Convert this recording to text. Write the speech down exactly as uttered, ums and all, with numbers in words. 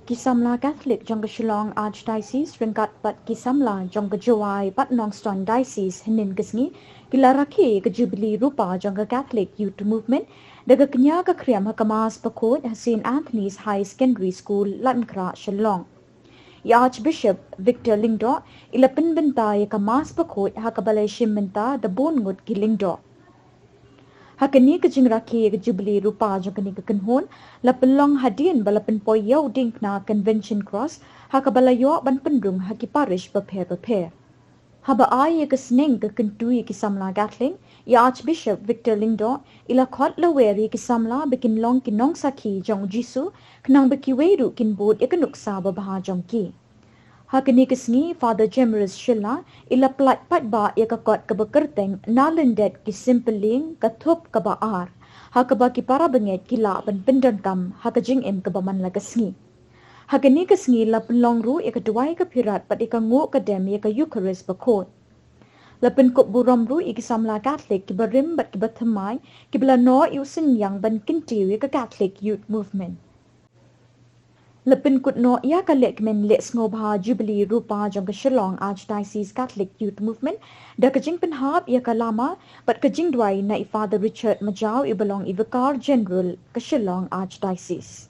Ki samla Catholic jong ka Shillong Archdiocese ryngkat bad ki samla jong ka Jowai bad Nongstoin Diocese hynnin ka sngi ki la rakhe ïa ka Jubilee Rupa jong ka Catholic Youth Movement da ka kñia ka khriam ha ka Mass Bakhuid ha Saint Anthony's Higher Secondary School, Laitumkhrah, Shillong. I Archbishop Victor Lyngdoh i la pynbynta ïa ka Mass Bakhuid ha kaba la ïashim bynta da bun ngut ki lyngdoh. Ha kane ka jingrakhe ïa ka Jubilee Rupa jong kane ka kynhun la pynlong hadien ba la pynpoi ïa u diengphna Convention Cross ha kaba la ïoh ban pynrung ha ki parish bapher bapher. Haba ai ïa ka sneng ka kyntu ïa ki samla Catholic, i Archbishop Victor Lyngdoh i la khot lawer ïa ki samla ba kin long ki nongsakhi jong u Jisu khnang ba kiwei ruh kin bud ïa ka nuksa babha jong ki. Ha kane ka sngi Father Jemrus Shylla i la pyllait paidbah ïa ka kot kaba kyrteng Na Lyndet ki Sympylieng, ka thup kaba ar, ha kaba ki para bangeit ki lah ban pyndonkam ha ka jingim kaba man la ka sngi. Ha kane ka sngi la pynlong ruh ïa ka duwai ka phirat bad ïa ka nguh ka dem ïa ka Eucharist Bakhuid. La pynkup burom ruh ïa ki samla Catholic kiba rim bad kiba thymmai kiba la noh ïa u synñiang ban kyntiew ïa ka Catholic Youth Movement. La pynkut noh ïa ka lehkmen leh sngewbha Jubilee Rupa jong ka Shillong Archdiocese Catholic Youth Movement da ka jingpynhap ïa ka lama bad ka jingduwai na i Father Richard Majaw iba long i Vicar General ka Shillong Archdiocese.